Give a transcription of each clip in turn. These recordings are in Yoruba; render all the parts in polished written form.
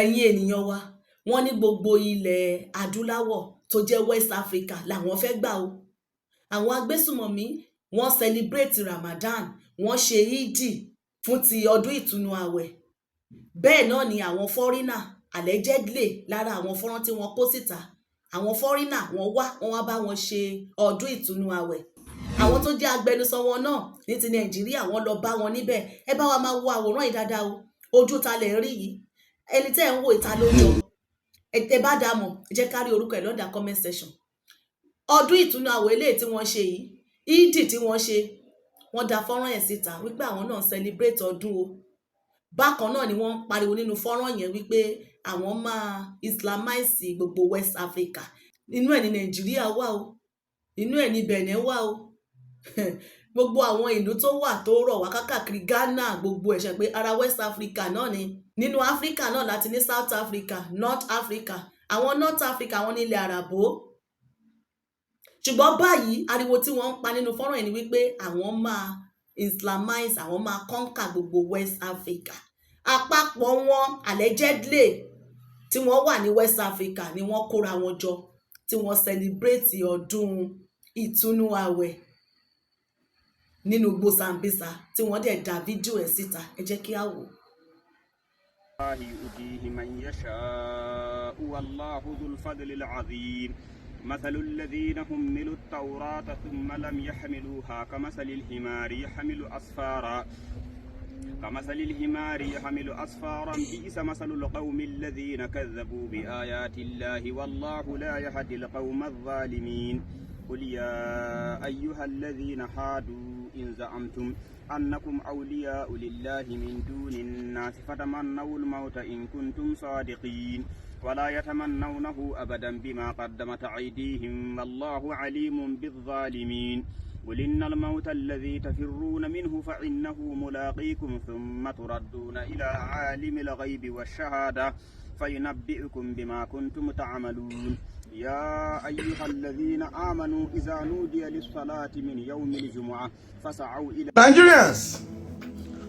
Ẹ̀yin ènìyàn wa, wọ́n ní gbogbo ilẹ̀ adúláwọ̀ tó jẹ́ West Africa làwọn fẹ́ gbà o. Àwọn agbésùmọ̀mí, wọ́n celebrate Ramadan, wọ́n ṣe Eid fún ti ọdún ìtúnu ààwẹ̀. Bẹ́ẹ̀ náà ni àwọn foreigner, allegedly, lára àwọn fọ́nrán tí wọ́n kó síta, àwọn foreigner, wọ́n wá, wọ́n wá bá wọn ṣe ọdún ìtúnu ààwẹ̀. Àwọn tó jẹ́ agbẹnusọ wọn náà ní ti Nàìjíríà, wọ́n lọ bá wọn níbẹ̀. Ẹ bá wa máa wo àwòrán yìí dáadáa o. Ojú ta lẹ̀ ń rí yìí? Ẹni tẹ́ ẹ̀ ń wò, ìta ló jọ? Ẹ bá dá mọ̀, ẹ jẹ́ ká rí orúkọ ẹ̀ lọ́dà comment section. Ọdún ìtúnu àwẹ̀ eléyìí tí wọ́n ṣe yìí, Eid tí wọ́n ṣe, wọ́n da fọ́nrán ẹ̀ síta wípé àwọn náà celebrate ọdún o. Bákan náà ni wọ́n ń pariwo nínú fọ́nrán yẹn wípé àwọn máa islamize gbogbo West Africa. Inú ẹ̀ ní Nàìjíríà wà o, inú ẹ̀ ní Benin wà o, gbogbo àwọn ìlú tó wà tó rọ̀ wá kákàkiri, Ghana, gbogbo ẹ̀ ṣe pé ara West Africa náà ni. Nínú Africa náà láti ní South Africa, North Africa. Àwọn North Africa, àwọn ní ilẹ̀ Àràbó. Ṣùgbọ́n báyìí, ariwo tí wọ́n ń pa nínú fọ́nrán yìí ni wípé àwọn máa islamize, àwọn máa conquer gbogbo West Africa. Àpapọ̀ wọn, allegedly, tí wọ́n wà ní West Africa ni wọ́n kóra wọn jọ tí wọ́n celebrate ọdún ìtúnú àwẹ̀ nínú igbó Sambisa, tí wọ́n dẹ̀ dá fídíò ẹ̀ síta. Ẹ jẹ́ kí á wò. يؤتيه من يشاء والله ذو الفضل العظيم. مثل الذين حملوا التوراة ثم لم يحملوها كمثل الحمار يحمل أسفارا، كمثل الحمار يحمل أسفارا، بئس مثل القوم الذين كذبوا بآيات الله، والله لا يهدي القوم الظالمين. قل يا أيها الذين هادوا إن زعمتم أنكم أولياء لله من دون الناس فتمنوا الموت إن كنتم صادقين. ولا يتمنونه أبدا بما قدمت أيديهم، والله عليم بالظالمين. قل إن الموت الذي تفرون منه فإنه ملاقيكم، ثم تردون إلى عالم الغيب والشهادة فينبئكم بما كنتم تعملون. يا أيها الذين آمنوا إذا نودي للصلاة من يوم الجمعة فاسعوا إلى Nigerians,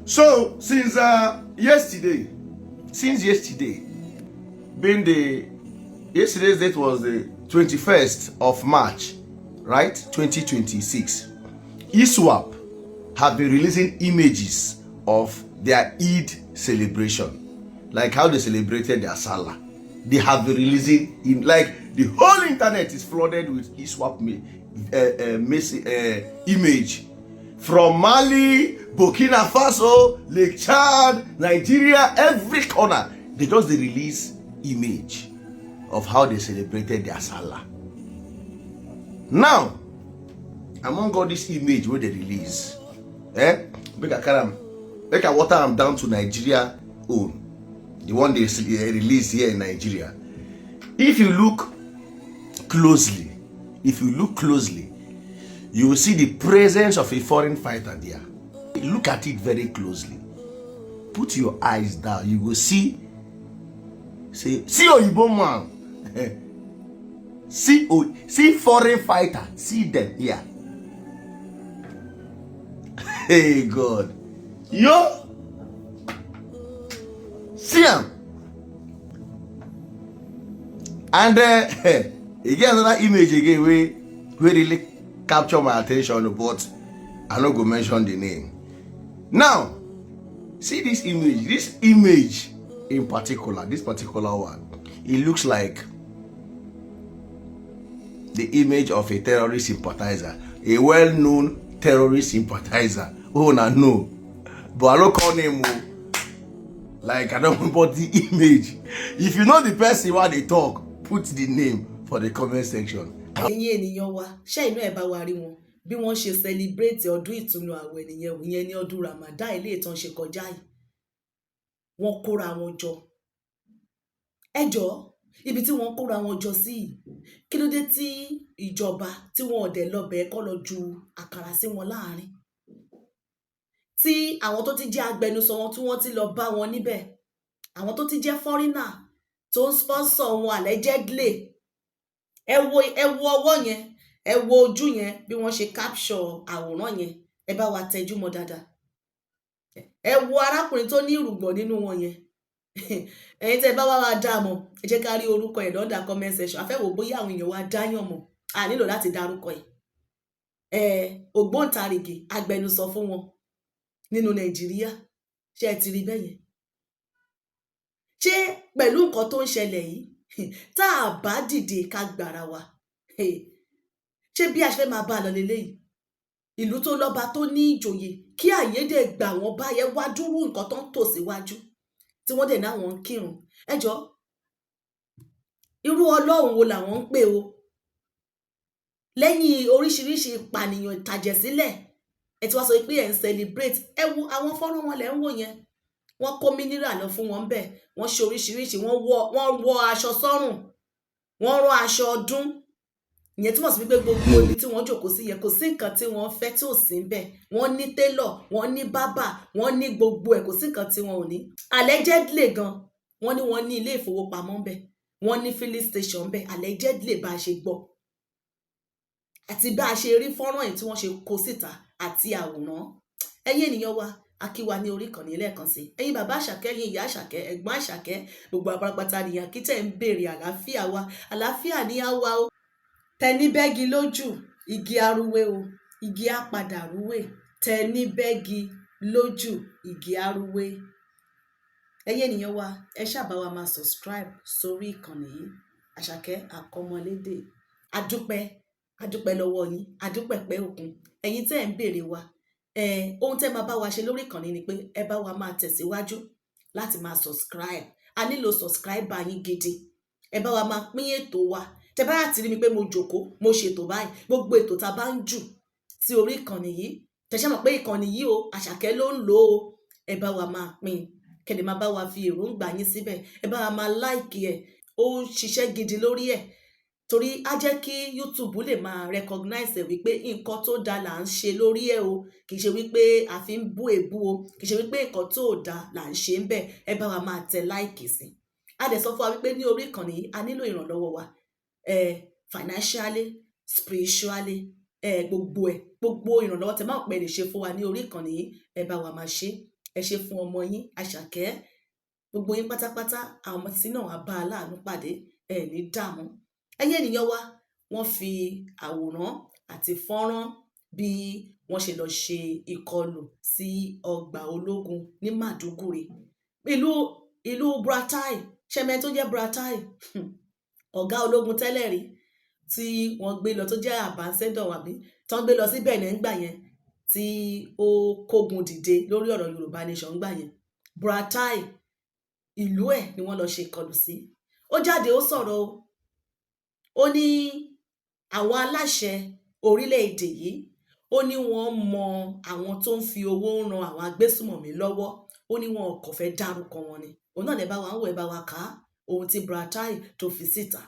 so since yesterday, being the yesterday's date was the 21st of March, right, 2026, ISWAP have been releasing images of their Eid celebration, like how they celebrated their Salah. They have been releasing in, like, the whole internet is flooded with ISWAP image from Mali, Burkina Faso, Lake Chad, Nigeria, every corner. They just dey release image of how they celebrated their Salah. Now, among all this image wey they release, eh, make I carry am, make I water am down to Nigeria own, the one they release here in Nigeria. If you look closely, if you look closely, you will see the presence of a foreign fighter there. Look at it very closely. Put your eyes down. You will see, say, see Oyibo man. See, oh, see foreign fighter. See them here. Hey God. Yo. See am. And again, another image again wey really capture my attention, but I no go mention the name. Now, see this image. This image in particular, this particular one, it looks like the image of a terrorist sympathizer, a well-known terrorist sympathizer. Oh, na no, but I no call name o. Like, I don't, but the image. If you know the person wey dey talk, put the name for the comment section. Ẹ̀yin ènìyàn wa, ṣé inú ẹ̀ bá wa rí wọn bí wọ́n ṣe celebrate ọdún ìtúnu àwẹ̀ nìyẹn? Ìyẹn ní ọdún Ramadan ilé ìtàn ṣe kọjá yìí. Wọ́n kóra wọn jọ. Ẹ jọ̀ọ́, ibi tí wọ́n kóra wọn jọ sí yìí, kí ló dé tí ìjọba tí wọn ò dẹ̀ lọ bẹ́ẹ̀ kọ́ lọ ju àkàrà sí wọn láàrin, tí àwọn tó ti jẹ́ agbẹnusọ wọn tí wọ́n ti lọ bá wọn níbẹ̀, àwọn tó ti jẹ́ foreigner tó ń sponsor wọn allegedly? Ẹ wo, ẹ wo ọwọ́ yẹn, ẹ wo ojú yẹn, bí wọ́n ṣe capture àwòrán yẹn. Ẹ bá wa tẹjú mọ́ dáadáa. Ẹ wo arákùnrin tó ní ìrùngbọ̀n nínú wọn yẹn. Ẹ̀yin tẹ́ bá wá wá dá mọ̀, ẹ jẹ́ ká rí orúkọ ẹ̀ lọ́dà comment section. A fẹ́ wò bóyá àwọn èèyàn wa dáyàn mọ̀. A nílò láti dárúkọ ẹ̀. Ògbóǹtarìgì agbẹnusọ fún wọn nínú Nàìjíríà. Ṣé ẹ ti rí bẹ́ẹ̀ yẹn? Ṣé pẹ̀lú nǹkan tó ń ṣẹlẹ̀ yìí, tá a bá dìde ká gbára wa, ṣé bí a ṣe fẹ́ máa bá a lọ leléyìí? Ìlú tó lọ́ba, tó ní ìjòyè, kí àyè dẹ̀ gbà wọ́n báyẹn, wá dúró nǹkan tó ń tò síwájú tí wọ́n dẹ̀ náà wọ́n ń kírun. Ẹ jọ, irú Ọlọ́run wo làwọn ń pè o? Lẹ́yìn oríṣiríṣi ìpànìyàn, ìtàjẹ̀sílẹ̀, ẹ ti wá sọ pé ẹ̀ ń celebrate. Ẹ wo àwọn fọ́nrán wọn lẹ́ ń wò yẹn. Wọ́n kó mineral lọ fún wọn bẹ́ẹ̀, wọ́n ṣe oríṣiríṣi, wọ́n wọ aṣọ sọ́rùn, wọ́n rán aṣọ ọdún. Ìyẹn túmọ̀ sí wípé gbogbo ibi tí wọ́n jókòó sí yẹn, kò sí nǹkan tí wọ́n fẹ́ tí ò sí ń bẹ̀. Wọ́n ní tailor, wọ́n ní bábà, wọ́n ní gbogbo ẹ̀. Kò sí nǹkan tí wọ́n ò ní. Allegedly gan, wọ́n ní wọ́n ní ilé ìfowópamọ́ ń bẹ̀, wọ́n ní filling station ń bẹ̀, allegedly, bá a ṣe gbọ́ àti bá a ṣe rí fọ́nrán yìí tí wọ́n ṣe kó síta àti àwòrán. Ẹ̀yin ènìyàn wa, a kí wa ní orí ìkànnì lẹ́ẹ̀kan sí. Ẹ̀yin bàbá Àṣàkẹ́, ẹ̀yin ìyá Àṣàkẹ́, ẹ̀gbọ́n Àṣàkẹ́, gbogbo apárápátá nìyàn kí tẹ̀ ń béèrè àlàáfíà wa. Àlàáfíà ní á wá o. Tẹni bẹ́gi lójú, igi arúwé o, igi á padà rúwé. Tẹni bẹ́gi lójú, igi arúwé. Ẹ̀yin ènìyàn wa, ẹ ṣáà bá wa máa subscribe sórí ìkànnì yìí, Àṣàkẹ́ Àkọ́mọlédè. Adúpẹ́, adúpẹ́ lọ́wọ́ yín, adúpẹ́ pẹ́ òkun. Ẹ̀yin tẹ́ ẹ̀ ń béèrè wa, ohun tẹ́ máa bá wa ṣe lórí ìkànnì ni pé ẹ bá wa máa tẹ̀síwájú láti máa subscribe. A nílò subscriber yín gidi. Ẹ bá wa máa pín ètò wa. Tẹ́ bá ti rí mi pé mo jòkó, mo ṣètò báyìí, gbogbo ètò tá a bá ń jù sí orí ìkànnì yìí, tẹ̀sẹ̀ mọ̀ pé ìkànnì yìí o, Àṣàkẹ́ ló ń lò ó. Ẹ bá wa máa pín, kẹ́lẹ̀ máa bá wa fi èròǹgbà yín síbẹ̀. Ẹ bá wa máa like ẹ̀. Ó ń ṣiṣẹ́ gidi lórí ẹ̀, torí á jẹ́ kí YouTube lè máa recognize ẹ̀ wípé nǹkan tó da là ń ṣe lórí ẹ̀ o. Kì í ṣe wípé a fi ń bú èbú o, kì í ṣe wípé nǹkan tó da là ń ṣe ń bẹ̀. Ẹ bá wa máa tẹ like sí. A dẹ̀ sọ fún wa wípé ní orí ìkànnì yìí, a nílò ìrànlọ́wọ́ wa, financially, spiritually, gbogbo ẹ̀, gbogbo ìrànlọ́wọ́ tẹ máa pẹ́ lè ṣe fún wa ní orí ìkànnì yìí, ẹ bá wa máa ṣe. Ẹ ṣe fún ọmọ yín Àṣàkẹ́. Gbogbo yín pátápátá, àwọn ọmọ tí náà wá bá aláàánú pàdé, ẹ ní dààmú. Ẹ̀yin ènìyàn wa, wọ́n fi àwòrán àti fọ́nrán bí wọ́n ṣe lọ ṣe ìkọlù sí ọgbà ológun ní Maiduguri, ìlú Buratai. Ṣẹ́mẹ́ tó jẹ́ Buratai, ọ̀gá ológun tẹ́lẹ̀ rí tí wọ́n gbé lọ, tó jẹ́ ambassador àbí tí wọ́n gbé lọ sí Benin ńgbà yẹn, tí ó kógun dìde lórí ọ̀rọ̀ Yorùbá Nation ńgbà yẹn. Buratai, ìlú ẹ̀ ni wọ́n lọ ṣe ìkọlù sí. Ó jáde, ó sọ̀rọ̀ o. Ó ní àwọn aláṣẹ orílẹ̀-èdè yìí, ó ní wọ́n mọ àwọn tó ń fi owó ran àwọn agbésùmọ̀mí lọ́wọ́. Ó ní wọn kò fẹ́ dárúkọ wọn ni. Òun náà lè bá wa ń wò. Ẹ bá wa kà á, ohun tí Buratai tó fi síta.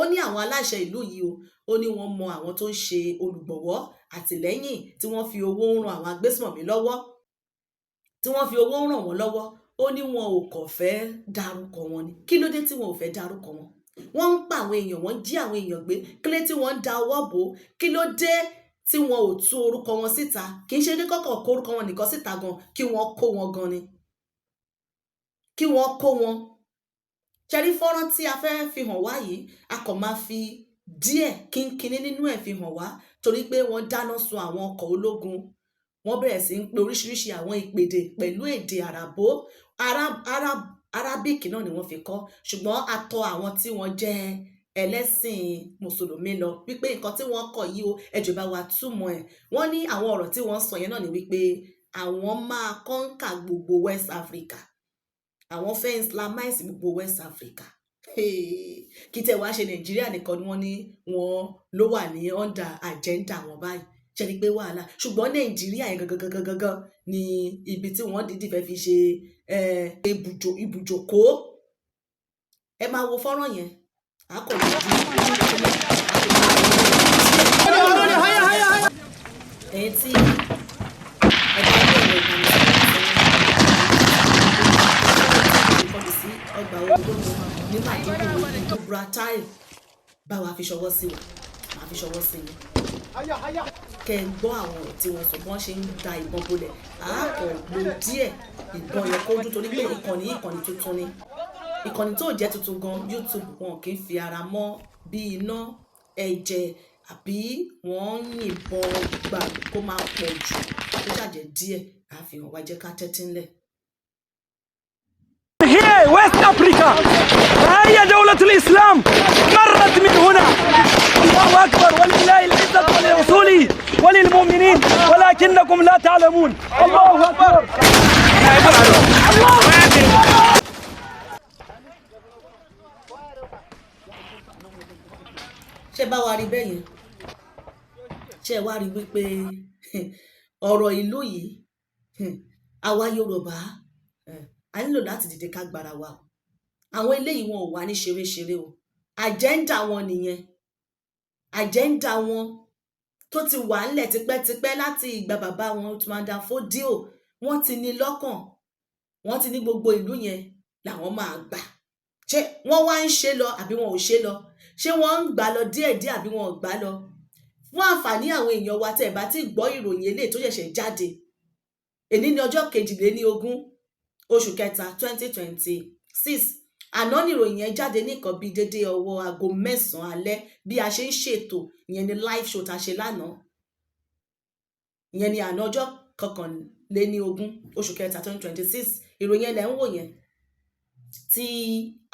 Ó ní àwọn aláṣẹ ìlú yìí o, ó ní wọ́n mọ àwọn tó ń ṣe olùgbọ̀wọ́, àtìlẹ́yìn, tí wọ́n fi owó ń ran àwọn agbésùmọ̀mí lọ́wọ́, tí wọ́n fi owó ràn wọ́n lọ́wọ́. Ó ní wọn ò kàn fẹ́ dárúkọ wọn ni. Kí ló dé tí wọn ò fẹ́ dárúkọ wọn? Wọ́n ń pa àwọn èèyàn, wọ́n ń jí àwọn èèyàn gbé. Kí ló dé tí wọ́n ń da ọwọ́ bò ó? Kí ló dé tí wọn ò tú orúkọ wọn síta? Kì í ṣe ní kọ́kọ́ kó orúkọ wọn nìkan síta gan, kí wọ́n kó wọn gan ni, kí wọ́n kó wọn. Ṣẹ́rí fọ́nrán tí a fẹ́ fi hàn wá yìí, a kàn máa fi díẹ̀ kínkínní nínú ẹ̀ fi hàn wá, torí pé wọ́n dáná sun àwọn ọkọ̀ ológun, wọ́n bẹ̀rẹ̀ sí ń pe oríṣiríṣi àwọn ìpèdè pẹ̀lú èdè àràbó, Arabic náà ni wọ́n fi kọ́. Ṣùgbọ́n a tọ̀ àwọn tí wọ́n jẹ́ ẹlẹ́sìn mùsùlùmí lọ wípé nǹkan tí wọ́n kọ yìí o, ẹ jọ̀ọ́, bá wa túmọ̀ ẹ̀. Wọ́n ní àwọn ọ̀rọ̀ tí wọ́n sọ yẹn náà ni wípé àwọn máa conquer gbogbo West Africa, àwọn fẹ́ islamize gbogbo West Africa. Kí tẹ̀ wá ṣe Nàìjíríà nìkan ni wọ́n ní wọ́n ló wà ní under agenda wọn báyìí. Ṣe ni pé wàhálà? Ṣùgbọ́n Nàìjíríà yẹn gangan gangan gangan ni ibi tí wọ́n dídì fẹ́ fi ṣe ibùjókòó. Ẹ máa wo fọ́nrán yẹn, àkọlù ẹ̀yin tí ẹ bá ní ẹ̀rọ ìbánisọ̀rọ̀, ìkọlù sí ọgbà ológun ní Maiduguri, ìlú Buratai, bá wa fi ṣọwọ́ sí wa, máa fi ṣọwọ́ sí yín. Kẹ́ ẹ gbọ́ àwọn ọ̀rọ̀ tí wọ́n sọ, bí wọ́n ṣe ń da ìbọn bolẹ̀. Àákọ̀ lo díẹ̀ ìbọn yẹn kó dún, torí pé ìkànnì tuntun ni. Ìkànnì tó jẹ́ tuntun gan, YouTube, wọn kì í fi ara mọ́ bí iná ẹ̀jẹ̀ àbí wọ́n ń yìnbọn gbà kó máa pọ̀ jù. Kó ṣàjẹ́ díẹ̀ àfihàn wa. Jẹ́ ká tẹ́tí ńlẹ̀. Here, West Africa. فهي دولة الإسلام مرت من هنا. الله أكبر، ولله العزة ولرسوله وللمؤمنين ولكنكم لا تعلمون. الله أكبر، الله. Ṣé bá wa rí bẹ́ẹ̀ yẹn? Ṣé wá rí wípé ọ̀rọ̀ ìlú yìí, àwa Yorùbá, a nílò láti dìde ká gbára wa o. Àwọn eléyìí, wọn ò wá ní ṣeréṣeré o. Agenda wọn nìyẹn, agenda wọn tó ti wà ńlẹ̀ tipẹ́tipẹ́ láti ìgbà bàbá wọn Uthman Dan Fodio. Wọ́n ti ní lọ́kàn, wọ́n ti ní gbogbo ìlú yẹn làwọn máa gbà. Ṣé wọ́n wá ń ṣe lọ àbí wọn ò ṣe lọ? Ṣé wọ́n ń gbà lọ díẹ̀díẹ̀ àbí wọn ò gbà lọ? Fún àǹfààní àwọn èèyàn wa tẹ́ ẹ̀ bá ti gbọ́ ìròyìn eléyìí tó ṣẹ̀ṣẹ̀ jáde, èní ní ọjọ́ 22 oṣù kẹta 2026. Àná ni ìròyìn yẹn jáde ní nǹkan bíi dédé ọwọ́ aago 9 alẹ́ bí a ṣe ń ṣètò. Ìyẹn ni live show tá a ṣe lánàá. Ìyẹn ni àná, ọjọ́ 21 oṣù kẹta 2026. Ìròyìn yẹn lẹ̀ ń wò yẹn, tí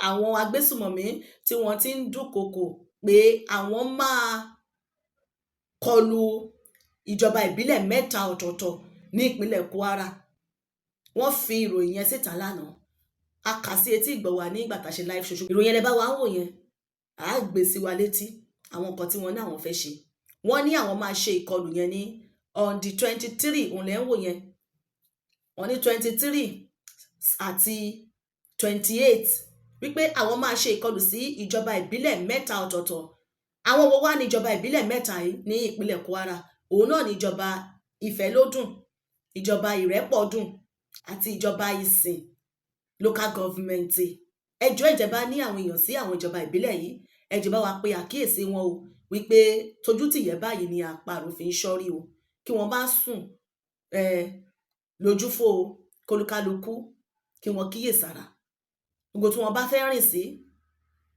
àwọn agbésùmọ̀mí tí wọ́n ti ń dúnkokò pé àwọn máa kọlu ìjọba ìbílẹ̀ mẹ́ta ọ̀tọ̀ọ̀tọ̀ ní ìpínlẹ̀ Kwara. Wọ́n fi ìròyìn yẹn síta lánàá, a kà sí etí ìgbọ̀ wa nígbà tá a ṣe live show. Ìròyìn yẹn lẹ bá wa ń wò yẹn. À á gbé sí wa létí àwọn nǹkan tí wọ́n ní àwọn fẹ́ ṣe. Wọ́n ní àwọn máa ṣe ìkọlù yẹn ní on the 23. Òun lẹ́ ń wò yẹn. Wọ́n ní 23 àti 28, wípé àwọn máa ṣe ìkọlù sí ìjọba ìbílẹ̀ mẹ́ta ọ̀tọ̀ọ̀tọ̀. Àwọn wo wá ní ìjọba ìbílẹ̀ mẹ́ta yìí ní ìpínlẹ̀ Kwara? Òun náà ní ìjọba Ìfẹ́lódùn, ìjọba Ìrẹ́pọ̀dùn àti ìjọba Ìsìn local government. Ẹjọ́, ìjọba ní àwọn èèyàn sí àwọn ìjọba ìbílẹ̀ yìí, ẹjọ́ bá wa pe àkíyèsí wọn o, wípé tójú tìyẹ́ báyìí ni àparò fi ń ṣọ́rí o, kí wọ́n bá sùn lójúfò o, kólúkálukú kí wọ́n kíyèsára gbogbo tí wọ́n bá fẹ́ rìn sí,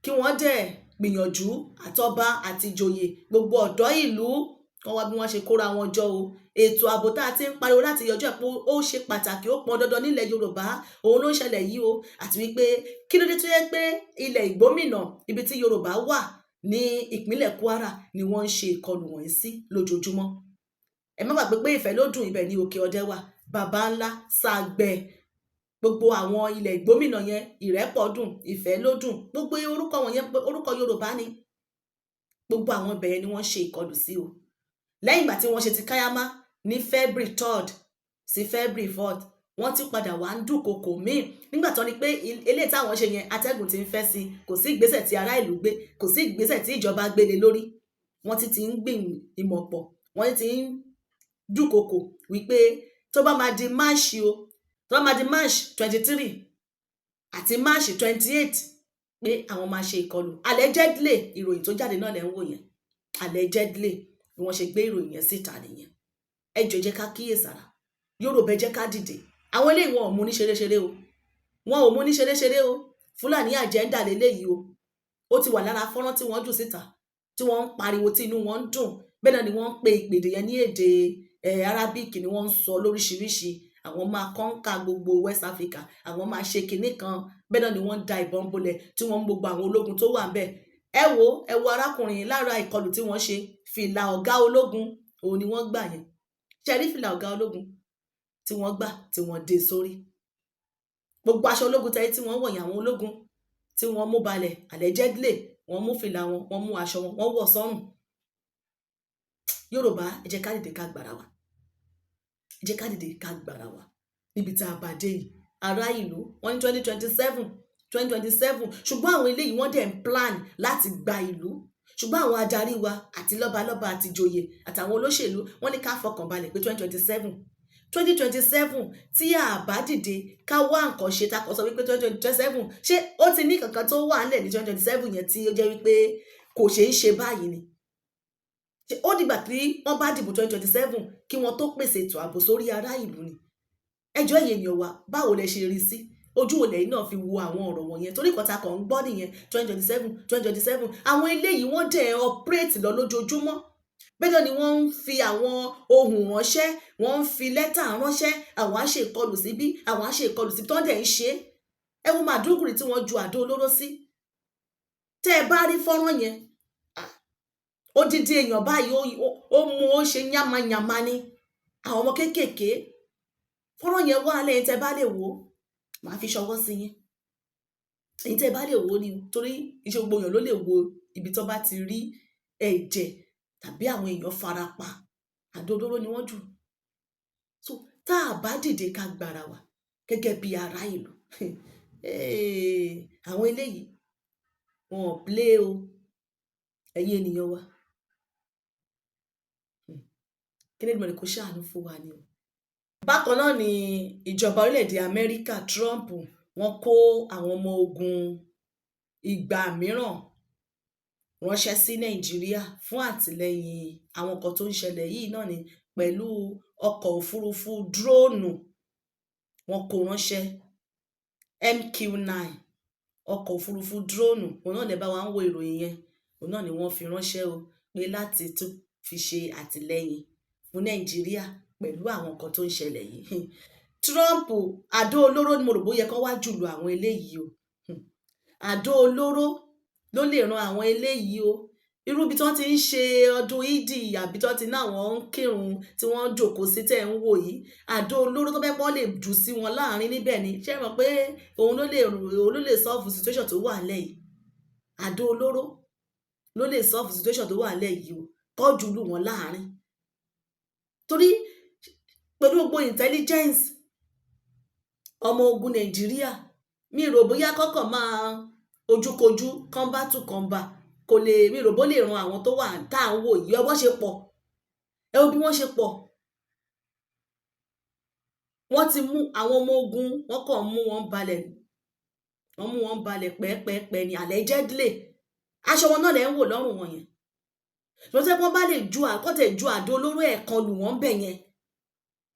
kí wọ́n dẹ̀ gbìyànjú, àtọba àti ìjòyè, gbogbo ọ̀dọ́ ìlú, kán wá bí wọ́n ṣe kóra wọn jọ o. Ètò ààbò tá a ti ń pariwo láti yọjọ́ pé ó ṣe pàtàkì, ó pọn dandan nílẹ̀ Yorùbá, òun ló ń ṣẹlẹ̀ yìí o. Àti wípé kí ló dé tó yẹ pé ilẹ̀ Ìgbómìnà, ibi tí Yorùbá wà ní ìpínlẹ̀ Kwara, ni wọ́n ń ṣe ìkọlù wọ̀nyí sí lójoojúmọ́? Ẹ má gbàgbé pé Ìfẹ́lódùn, ibẹ̀ ní Òkè Ọdẹ wà, Baba Ńlá, Sàgbẹ̀, gbogbo àwọn ilẹ̀ Ìgbómìnà yẹn, Ìrẹ́pọ̀dùn, Ìfẹ́lódùn, gbogbo orúkọ wọn yẹn, orúkọ Yorùbá ni. Gbogbo àwọn ibẹ̀ yẹn ni wọ́n ṣe ìkọlù sí o. Lẹ́yìn ìgbà tí wọ́n ṣe ti Káyámá ní February 3 sí February 4, wọ́n ti padà wá ń dúnkokò míì nígbà tó ní pé eléyìí táwọn ṣe yẹn, atẹ́gùn ti ń fẹ́ sí, kò sí ìgbésẹ̀ tí ará ìlú gbé, kò sí ìgbésẹ̀ tí ìjọba gbé lé lórí. Wọ́n ti ń gbìn ìmọ̀ pọ̀, wọ́n ti ń dúnkokò wípé tó bá máa di March o, tó bá máa di March 23 àti March 28, pé àwọn máa ṣe ìkọlù. Allegedly, ìròyìn tó jáde náà lẹ́ ń wò yẹn. Allegedly, bí wọ́n ṣe gbé ìròyìn yẹn síta nìyẹn. Ẹ jọ̀ọ́, jẹ́ ká kíyèsára. Yorùbá, ẹ jẹ́ ká dìde. Àwọn eléyìí, wọn ò mú ní ṣeréṣeré o, wọn ò mú ní ṣeréṣeré o. Fúlàní agenda lélẹ́yìí o. Ó ti wà lára fọ́nrán tí wọ́n jù síta, tí wọ́n ń pariwo, tí inú wọn ń dùn. Bẹ́ẹ̀ náà ni wọ́n ń pe ìpèdè yẹn ní èdè Arabic, ni wọ́n ń sọ lóríṣiríṣi. Àwọn máa conquer gbogbo West Africa, àwọn máa ṣe kinní kan. Bẹ́ẹ̀ náà ni wọ́n ń da ìbọn bolẹ̀, tí wọ́n ń gbogbo àwọn ológun tó wà ń bẹ̀. Ẹ wo, ẹ wo arákùnrin. Lára ìkọlù tí wọ́n ṣe, fìlà ọ̀gá ológun, òun ni wọ́n gbà yẹn. Ṣe rí fìlà ọ̀gá ológun tí wọ́n gbà, tí wọ́n dé sórí? Gbogbo aṣọ ológun tẹ́lẹ̀ tí wọ́n wọ̀nyí, àwọn ológun tí wọ́n mú balẹ̀, allegedly, wọ́n mú fìlà wọn, wọ́n mú aṣọ wọn, wọ́n wọ̀ sọ́rùn. Yorùbá, ẹ jẹ́ ká dìde ká gbára wa. Ẹ jẹ́ ká dìde ká gbára wa níbi tá a bá dé yìí. Ará ìlú, wọ́n ní 2027, 2027. Ṣùgbọ́n àwọn eléyìí, wọ́n dẹ̀ ń plan láti gba ìlú. Ṣùgbọ́n àwọn adarí wa àti lọ́balọ́ba àti ìjòyè àtàwọn olóṣèlú, wọ́n ní ká fọkàn balẹ̀ pé 2027, 2027, tí a bá dìde ká wá nǹkan ṣe, tá a kàn sọ wípé 2027, ṣé ó ti ní kankan tó wà nílẹ̀ ní 2027 yẹn tí ó jẹ́ wípé kò ṣeé ṣe báyìí ni? Ṣé ó dìgbà tí wọ́n bá dìbò 2027 kí wọ́n tó pèsè ètò ààbò sórí ará ìlú ni? Ẹjọ́, ẹ̀yin ènìyàn wa, báwo lẹ ṣe rí sí? Ojú wo lẹ́yìn náà fi wo àwọn ọ̀rọ̀ wọ̀nyẹn? Torí nǹkan ta kàn ń gbọ́ nìyẹn, 2027, 2027. Àwọn eléyìí, wọ́n dẹ̀ operate lọ lójoojúmọ́. Bẹ́ẹ̀ náà ni wọ́n ń fi àwọn ohùn ránṣẹ́, wọ́n ń fi lẹ́tà ránṣẹ́, àwọn á ṣe ìkọlù síbí, àwọn á ṣe ìkọlù síbí, tó ń dẹ̀ ń ṣe é. Ẹ wo Maiduguri tí wọ́n ju àdó olóró sí. Tẹ́ ẹ bá rí fọ́nrán yẹn, odidi èèyàn báyìí, ó mú, ó ṣe yánmayànma ni, àwọn ọmọ kéékèèké. Fọ́nrán yẹn wà lẹ́yìn, tẹ́ bá lè wò ó, màá fi ṣọwọ́ sí yín. Èyí tẹ́ bá lè wò ó ni, torí iṣẹ́ gbogbo èèyàn ló lè wo ibi tó bá ti rí ẹ̀jẹ̀ tàbí àwọn èèyàn farapa. Àdó olóró ni wọ́n jù. So tá a bá dìde ká gbára wa gẹ́gẹ́ bí ará ìlú, àwọn eléyìí, wọn ò play o. Ẹ̀yin ènìyàn wa, kí Elédùmarè kó ṣàánú fún wa ni o. Bákan náà ni ìjọba orílẹ̀-èdè Amẹ́ríkà, Trump, wọ́n kó àwọn ọmọ ogun ìgbà mìíràn ránṣẹ́ sí Nàìjíríà fún àtìlẹ́yìn àwọn nǹkan tó ń ṣẹlẹ̀ yìí náà ni, pẹ̀lú ọkọ̀ òfurufú drone. Wọ́n kó ránṣẹ́, MQ-9, ọkọ̀ òfurufú drone. Òun náà lè bá wa ń wo ìròyìn yẹn. Òun náà ni wọ́n fi ránṣẹ́ o, pé láti tún fi ṣe àtìlẹ́yìn fún Nàìjíríà pẹ̀lú àwọn nǹkan tó ń ṣẹlẹ̀ yìí. Trump, àdó olóró ni mo rò bóyá kán wá jùlọ àwọn eléyìí o. Àdó olóró ló lè ran àwọn eléyìí o. Irú ibi tí wọ́n ti ń ṣe ọdún Ìdí àbí tí wọ́n ti ní àwọn ń kírun, tí wọ́n ń jòkó sí tẹ̀ ń wò yìí, àdó olóró tó fẹ́ pọ́n lè jù sí wọn láàrin níbẹ̀ ni. Ṣé ẹ mọ̀ pé òun ló lè solve situation tó wà nílẹ̀ yìí? Àdó olóró ló lè solve situation tó wà nílẹ̀ yìí o, kọ́ jù lù wọ́n láàrin, torí pẹ̀lú gbogbo intelligence ọmọ ogun Nàìjíríà, mi rò bóyá kọ́kàn máa ojúkojú, combat to combat, kò lè, mi rò bó lè ran àwọn tó wà tá à ń wò yìí. Ẹ wọ́n ṣe pọ̀, ẹ wo bí wọ́n ṣe pọ̀. Wọ́n ti mú àwọn ọmọ ogun, wọ́n kàn mú wọn balẹ̀, wọ́n mú wọn balẹ̀ pẹ́ẹ́pẹ́ẹ́pẹ́ ní allegedly. Aṣọ wọn náà lẹ́ ń wò lọ́rùn wọn yẹn. Ṣùgbọ́n tí wọ́n bá lè ju àkọ́tẹ̀ ju àdó olóró ẹ̀kan lù wọ́n bẹ̀ yẹn,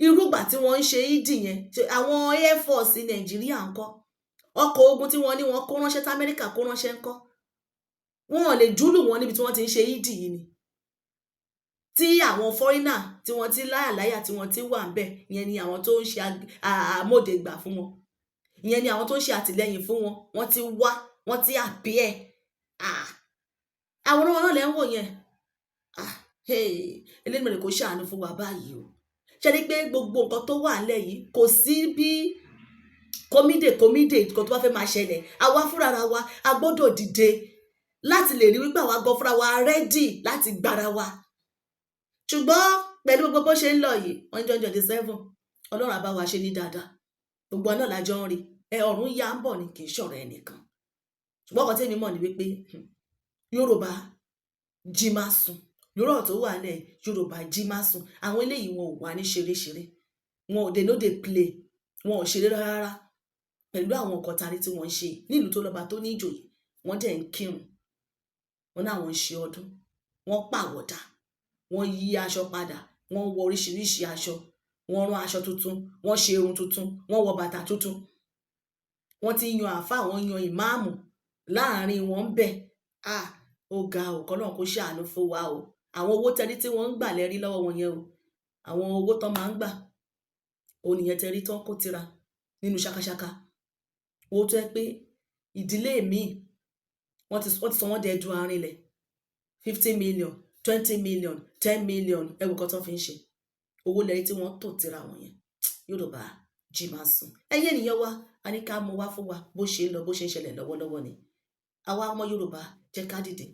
irúgbà tí wọ́n ń ṣe ìdì yẹn, àwọn air force Nàìjíríà ńkọ́? Ọkọ̀ ogun tí wọ́n ní wọ́n kó ránṣẹ́, tí Amẹ́ríkà kó ránṣẹ́ ńkọ́? Wọn ò lè júlù wọn níbi tí wọ́n ti ń ṣe ìdì yìí ni, tí àwọn foreigner tí wọ́n ti láyàláyà, tí wọ́n ti wà ń bẹ̀ ìyẹn ni àwọn tó ń ṣe àmódegbà fún wọn, ìyẹn ni àwọn tó ń ṣe àtìlẹ́yìn fún wọn. Wọ́n ti wá, wọ́n ti appear. Àwòrán wọn náà lẹ́ ń wò yẹn. Elédùmarè kò ṣàánú fún wa báyìí o. Ṣe ni pé gbogbo nǹkan tó wà nílẹ̀ yìí, kò sí bí kómídè kómídè nǹkan tó bá fẹ́ máa ṣẹlẹ̀, àwa fúnra wa, a gbọ́dọ̀ dìde láti lè rí wípé àwa gan fúnra wa ready láti gbára wa. Ṣùgbọ́n pẹ̀lú gbogbo bó ṣe ń lọ yìí, wọ́n ní 2027, Ọlọ́run á bá wa ṣe ní dáadáa. Gbogbo náà lájọ ń rí ẹ, ọ̀run yá ń bọ̀ ni, kì í ṣọ̀rọ̀ ẹnìkan. Ṣùgbọ́n ọkàn tèmi mọ̀ ni wípé Yorùbá, jí má sùn lórí ọ̀rọ̀ tó wà nílẹ̀. Yorùbá, jí má sùn. Àwọn eléyìí, wọn ò wá ní ṣeréṣeré. Wọn ò, they no dey play. Wọn ò ṣeré rárá pẹ̀lú àwọn nǹkan tari tí wọ́n ń ṣe nílùú tó lọ́ba, tó ní ìjòyè. Wọ́n dẹ̀ ń kírun, wọ́n náà wọ́n ń ṣe ọdún, wọ́n pàwọ̀dà, wọ́n yí aṣọ padà, wọ́n wọ oríṣiríṣi aṣọ, wọ́n rán aṣọ tuntun, wọ́n ṣe irun tuntun, wọ́n wọ bàtà tuntun. Wọ́n ti yan àáfàá, wọ́n yan ìmáàmù láàrin wọn ń bẹ̀. Ah, ó ga ò, kọ́lọ́run kó ṣàánú fún wa o. Àwọn owó tẹ́rí tí wọ́n ń gbà lẹ́rí lọ́wọ́ wọn yẹn o, àwọn owó tán máa ń gbà òun nìyẹn tẹ́rí tán kó tira nínú ṣakaṣaka. Owó tó yẹ pé ìdílé míì, wọ́n ti sọ wọ́n di ẹdun arinlẹ̀. 50 million, 20 million, 10 million, ẹ̀wù kan tán fi ń ṣe owó lẹ́yìn tí wọ́n tò tira wọn yẹn. Yorùbá, jí máa sùn. Ẹ̀yin ènìyàn wa, a ní ká mú wá fún wa bó ṣe ń lọ, bó ṣe ń ṣẹlẹ̀ lọ́wọ́lọ́wọ́ ni. Àwa ọmọ Yorùbá, jẹ́ ká dìde,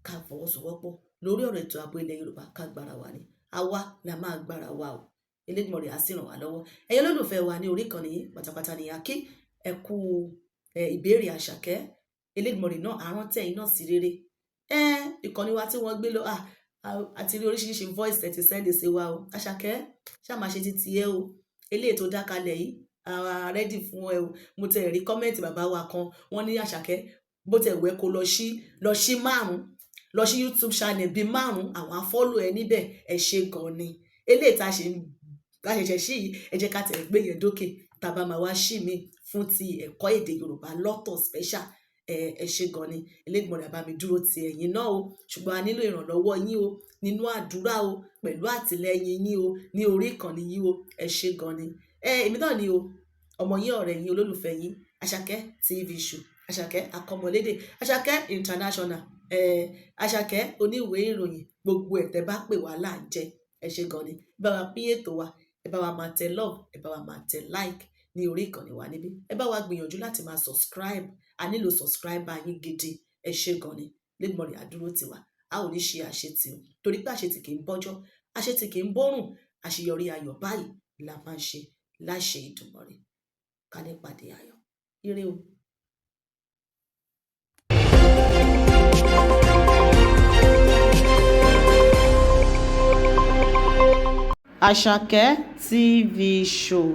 ká fọwọ́sowọ́pọ̀ lórí ọ̀rọ̀ ètò ààbò ilẹ̀ Yorùbá, ká gbára wa ni. Àwa la máa gbára wa o. Elédùmarè á sì ràn wá lọ́wọ́. Ẹ̀yin olólùfẹ́ wa ní orí ìkànnì yìí pátápátá ni a kí. Ẹ kú ìbéèrè Àṣàkẹ́. Elédùmarè náà á rántí ẹ̀yin náà sí rere. Ẹ ìkànnì wa tí wọ́n gbé lọ, àti rí oríṣiríṣi voice ẹ ti send sí wa o. Àṣàkẹ́, ṣáà máa ṣe títí ẹ o. Eléyìí tó dá kalẹ̀ yìí, àwa ready fún ẹ o. Mo tẹ̀ rí comment bàbá wa kan, wọ́n ní Àṣàkẹ́, bó tẹ̀ wẹ́ kó lọ sí márùn-ún. Lọ sí YouTube channel bíi márùn-ún, àwọn á follow ẹ níbẹ̀. Ẹ ṣe gan ni. Eléyìí tá a ṣe ń tá a ṣẹ̀ṣẹ̀ sí yìí, ẹ jẹ́ ká tẹ̀ gbé yẹn dókè, tá a bá máa wá ṣì mí fún ti ẹ̀kọ́ èdè Yorùbá lọ́tọ̀ special. Ẹ ṣe gan ni. Elédùmarè á bá mi dúró ti ẹ̀yin náà o. Ṣùgbọ́n a nílò ìrànlọ́wọ́ yín o, nínú àdúrà o, pẹ̀lú àtìlẹ́yìn yín o, ní orí ìkànnì yín o. Ẹ ṣe gan ni. Èmi náà ni o, ọmọ yín, ọ̀rẹ́ yín, olólùfẹ́ yín, Àṣàkẹ́ TV Show, Àṣàkẹ́ Akọ́mọlédè, Àṣàkẹ́ International, Àṣàkẹ́ oníwèé ìròyìn. Gbogbo ẹ̀ tẹ́ bá pè wá là ń jẹ́. Ẹ ṣe gan ni. Ẹ bá wa pín ètò wa, ẹ bá wa máa tẹ love, ẹ bá wa máa tẹ like ní orí ìkànnì wa níbí. Ẹ bá wa gbìyànjú láti máa subscribe. A nílò subscriber yín gidi. Ẹ ṣe gan ni. Lédùmarè á dúró tiwa, a ò ní ṣe àṣetì o, torí pé àṣetì kì í bọ́jọ́, àṣetì kì í bórùn. Àṣeyọrí ayọ̀ báyìí la máa ń ṣe láṣẹ Ìdùmarè. Ká ní pàdé ayọ̀, ire o. Àṣàkẹ́ TV Show.